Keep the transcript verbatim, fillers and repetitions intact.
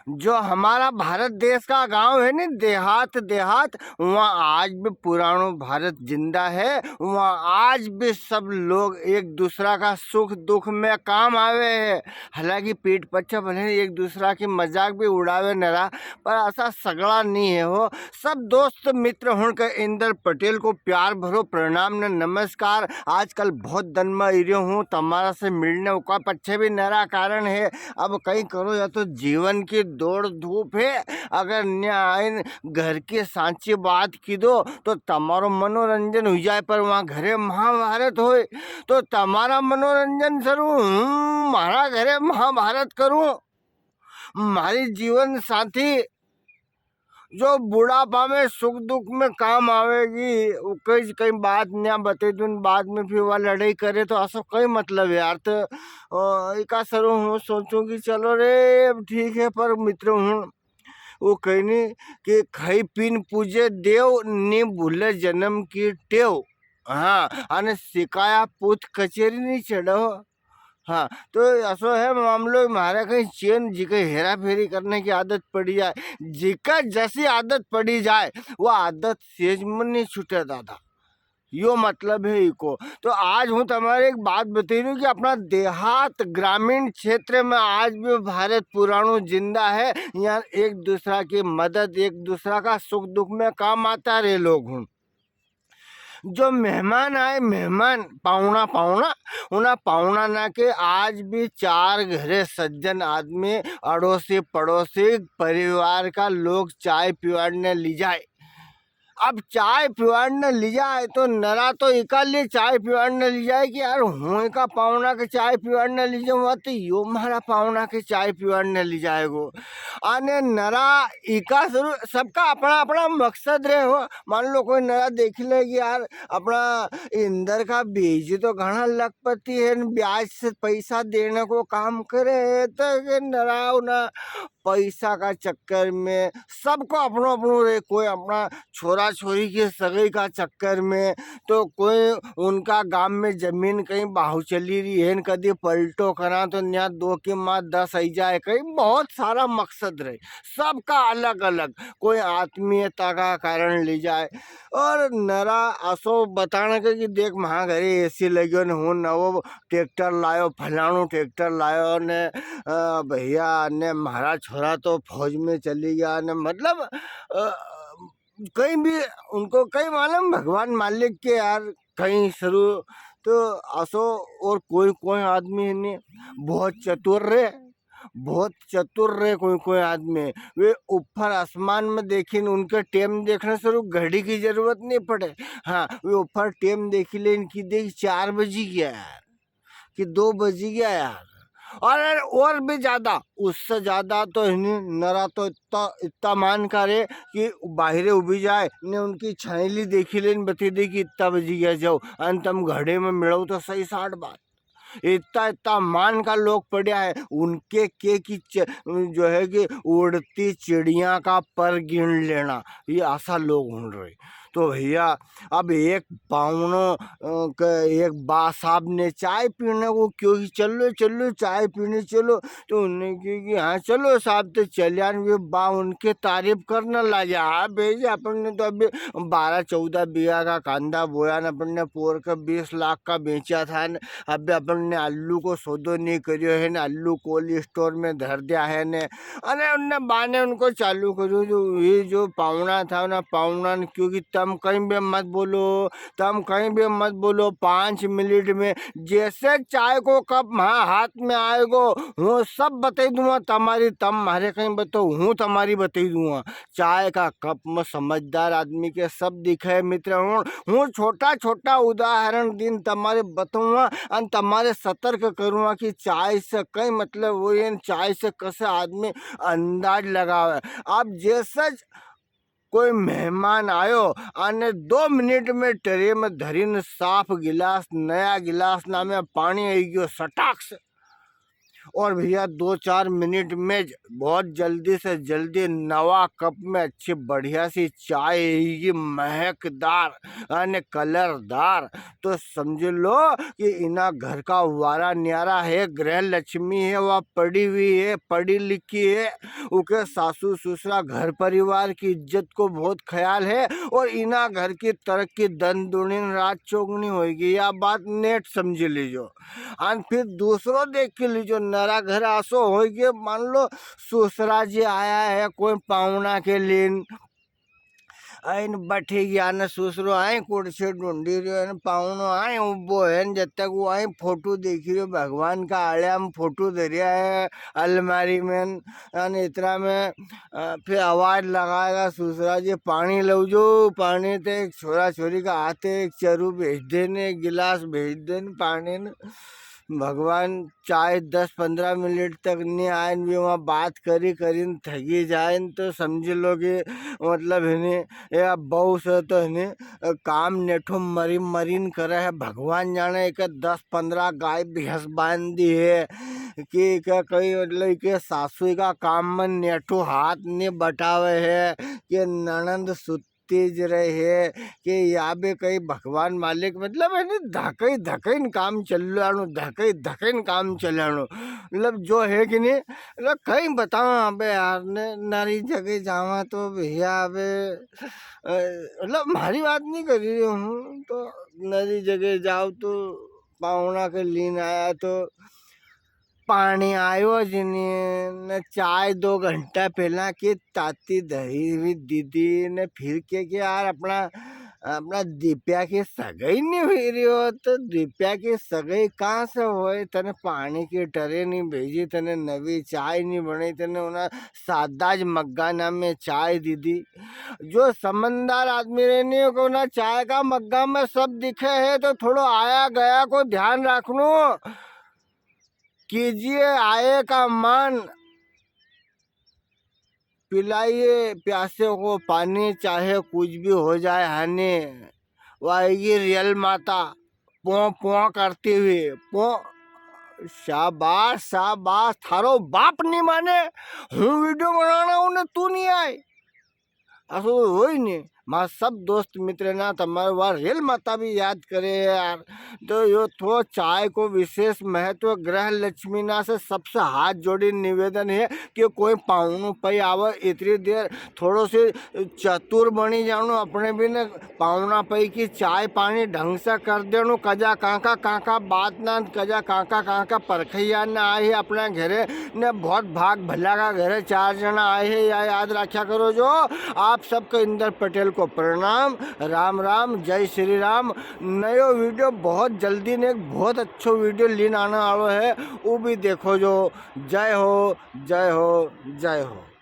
जो हमारा भारत देश का गांव है नी, देहात, देहात, वहाँ आज भी पुराणो भारत जिंदा है। वहाँ आज भी सब लोग एक दूसरा का सुख दुख में काम आवे है। हालांकि पीठ पच्छे भले एक दूसरा की मजाक भी उड़ावे नरा, पर ऐसा सगला नहीं है हो। सब दोस्त मित्र हुण के इंदर पटेल को प्यार भरो प्रणाम ने नमस्कार। आजकल बहुत दन में अइर्यो हूँ, तमारा से मिलने उका पच्छे भी नरा कारण है। अब कई करो, या तो जीवन की दौड़ धूप है। अगर न्या आइन घर की सांची बात की दो, तो तमारो मनोरंजन हुई जाए, पर वहाँ घरे महाभारत होए, तो तमारा मनोरंजन सरू, हूँ म्हारा घरे महाभारत करूँ। म्हारी जीवन साथी जो बुढ़ापा में सुख दुख में काम आवेगी, वो कई, कई बात न्या बते दूँ, बाद में फिर वा लड़ाई करे, तो असो कई मतलब है यार। तो, अ, इका सरू हूँ सोचूं कि चलो रे, अब ठीक है, पर मित्र हूँ, वो कई नी कि खाई पीन पूजे देव, नी भूले जन्म की टेव। हाँ, अने सिकाया पूत कचेरी नी चढ़ो। हाँ, तो असो है मामलो, म्हारे कई चेन जिके हेरा फेरी करने की आदत पड़ी जाए, जिका जसी आदत पड़ी जाए, वो आदत सेज में नी छूटे दादा। यो मतलब है इको। तो आज हूँ तमारे एक बात बतई रही हूँ कि अपना देहात, ग्रामीण क्षेत्र में आज भी भारत पुराणो जिंदा है। यहाँ एक दूसरा की मदद, एक दूसरा का सुख दुख में काम आता रहे लोग हुण। जो मेहमान आए, मेहमान, पावणा, पावणा, उना पावणा ना के आज भी चार घरे सज्जन आदमी, अड़ोसी, पड़ोसी, परिवार का लोग चाय पिवाड़ने ली जाए। अब चाय पिवाड़ने ली जाए, तो नरा तो इका लिए चाय पिवाड़ने ली जाए कि यार, हूँ इका पावणा के चाय पिवाड़ने ली जाऊँ, तो यो म्हारा पावणा के चाय पिवाड़ने ली जाएगो। अने नरा इका सरू, सबका अपना अपना मकसद रहे हो। मान लो कोई नरा देख ले कि यार, अपना इंदर का बीजी तो घणा लखपति है, ब्याज से पैसा देने को काम करे, तो ये नरा उना पैसा का चक्कर में सबको अपनो अपनो रहे, कोई अपना छोरा छोरी की सगाई का चक्कर में, तो कोई उनका गांव में जमीन कई भाव चली रही है, न कदी पलटो करा तो न्या दो की माँ दस आई जाए, कई बहुत सारा मकसद रहे, सबका अलग अलग, कोई आत्मीयता का कारण ली जाए। और नरा असो बताने के कि देख, म्हां घरे एसी लग्यो ने हूँ नवो ट्रैक्टर लायो, फलाणो ट्रैक्टर लायो ने, अ, भैया ने म्हारा छोरा तो फौज में चली गया ने, मतलब, अ, कई भी उनको कई मालूम भगवान मालिक के यार, कई सरू तो असो। और कोई, कोई आदमी है ने बहुत चतुर रे, बहुत चतुर रे कोई, कोई आदमी। वे ऊपर आसमान में देखी ने उनके टेम देखने सरू घड़ी की जरूरत नहीं पड़े। हाँ, वे ऊपर टेम देखी ले, इनकी देख चार बजी गया यार, कि दो बजी गया यार। और, और भी ज्यादा, उससे ज्यादा तो इन्हें नरा तो इतना, इतना मान करे कि बाहरे उभी जाए ने उनकी छाईली देखी ले, बती दे कि इतना बजी गया जाओ, अन तम घड़े में मिलो तो सही साठ बात। इतना, इतना मान का लोग पड़ा है, उनके के की च-, जो है कि उड़ती चिड़िया का पर गिण लेना, ये असा लोग हुण रहे। तो भैया, अब एक पावणो, अ, क-, एक बा साहब ने चाय पीने को क्यो कि चलो, चलो, चाय पीने चलो, तो उनने क्यो कि हाँ, चलो साहब, तो चलिया ने वे बा उनके तारीफ करने लग्या। हाँ भैया, अपन ने तो अभी बारह चौदह बीघा का कांदा बोया ने अपन ने पोर के बीस लाख का बेचा था ने, अबे अपन ने आलू को सौदो नहीं करियो है ने, आलू cold store में धर दिया है ने। अने उनने बाने उनको चालू करियो, जो ये जो पावणा था ना, पावणा ने क्यो कि तम कई भी मत बोलो, तम कई भी मत बोलो, पाँच मिनट में जैसे चाय को कप म्हारा हाथ में आएगो, हूँ सब बताई दूंगा तमारी, तम म्हारे कई बताओ, हूँ तमारी बताई दूंगा। चाय का कप में समझदार आदमी के सब दिखे, मित्र। हूँ, हूँ छोटा छोटा उदाहरण दीन तमारे बताऊंगा अन तमारे सतर्क करूंगा कि चाय से कई मतलब वो, ये चाय से कसे आदमी अंदाज लगावे। आप जैसे ज कोई मेहमान आयो अने दो मिनट में ट्रे में धरीन साफ गिलास, नया गिलास ना में पानी आई गयो सटाक से। और भैया, दो चार मिनट में ज-, बहुत जल्दी से जल्दी नवा कप में अच्छी बढ़िया सी चाय आएगी, महकदार अने कलरदार। तो समझ लो कि इना घर का वारा न्यारा है, गृह लक्ष्मी है, वा पढ़ी हुई है, पढ़ी लिखी है, उके सासू ससुरा घर परिवार की इज्जत को बहुत ख्याल है, और इना घर की तरक्की दन दूनी न रात चौगुनी होएगी। या बात नेट समझ लीजो। अन फिर दूसरो देख लीजो, नरा घर आसो होई गयो, मान लो, ससुरा जी आया है कोई पावणा के लीन, आइन बैठी गया ने ससुरो आई कुर्सी ढूंढी रह्यो है, पावणो आई उबो है, जब तक वो आई फोटो देखी रह्यो, भगवान का आलिया में फोटो धरिया है अलमारी में, अन इतरा में अ, फिर आवाज लगाएगा, "ससुरा जी, पानी लो जो, पानी।" तो एक छोरा छोरी का हाथे एक चरू भेज देने, एक गिलास भेज देने पानी ने। भगवान चाय दस पन्द्रह मिनट तक नी आए न, भी वहाँ बात करी करी न थकी जाए न, तो समझ लो कि मतलब है नी, ये अब बहू से तो है नी, अ, काम नेठो मरी मरी न करे है। भगवान जाने एक दस पन्द्रह गाय भैंस बांध दी है, कि इके कई मतलब इके सासू का काम में नेठू हाथ नी बटावे है, कि ननंद सुती ज रहे है, कि या भी कई भगवान मालिक मतलब है नी, धकई धकई न काम चलाणो, धकई धकई न काम चलाणो। मतलब जो है कि नी, मतलब कई बतावां अबे यार, ने नरी जगह जावां तो भैया अबे, अ, मतलब म्हारी बात नी करी रह्यो हूँ, तो नरी जगह जाओ तो पावणा के लीन आया तो पाणी आयो ज नी, ने चाय दो घंटा पहला की ताती धरी हुई दीदी ने फिर के, के यार अपना, अपना दीप्या की सगाई नी हुई रही हो, तो दीप्या की सगाई कहाँ से होए? तने पाणी की ट्रे नी भेजी, तने नवी चाय नी बनाई, तने उन्हें सादा ज मग्गा ना में चाय दीदी। जो समझदार आदमी रहने को ना चाय का मग्गा में सब दिखे है, तो थोड़ो आया गया को ध्यान रखनो। कीजिए आए का मान, पिलाइए प्यासे को पानी, चाहे कुछ भी हो जाए हानि। वो आएगी रियल माता, पों पों करती हुई, पों। शाबाश, शाबाश, थारो बाप नी माने, हूँ वीडियो बनाना हूँ ने तू नी आए। असो होई नी। म्हारा सब दोस्त मित्र ना तमारे वा रेल माता भी याद करे यार। तो यो थो चाय को विशेष महत्व, गृह लक्ष्मी ना से सबसे हाथ जोड़ी निवेदन है कि कोई पावणो पई आवे इतरी देर थोड़ो से चतुर बनी जाणो, अपने भी ने पावणा पई की चाय पानी ढंग से कर देणो। कजा कांका कांका बात ना, कजा कांका कांका परखैया ना आए अपना घरे ने बहुत भाग भला का घरे चार जना आए है, या याद रखा करो जो। आप सबको इंदर पटेल को प्रणाम, राम राम, जय श्री राम। नयो वीडियो बहुत जल्दी ने एक बहुत अच्छो वीडियो लीन आने वालो है, वो भी देखो जो। जय हो, जय हो, जय हो।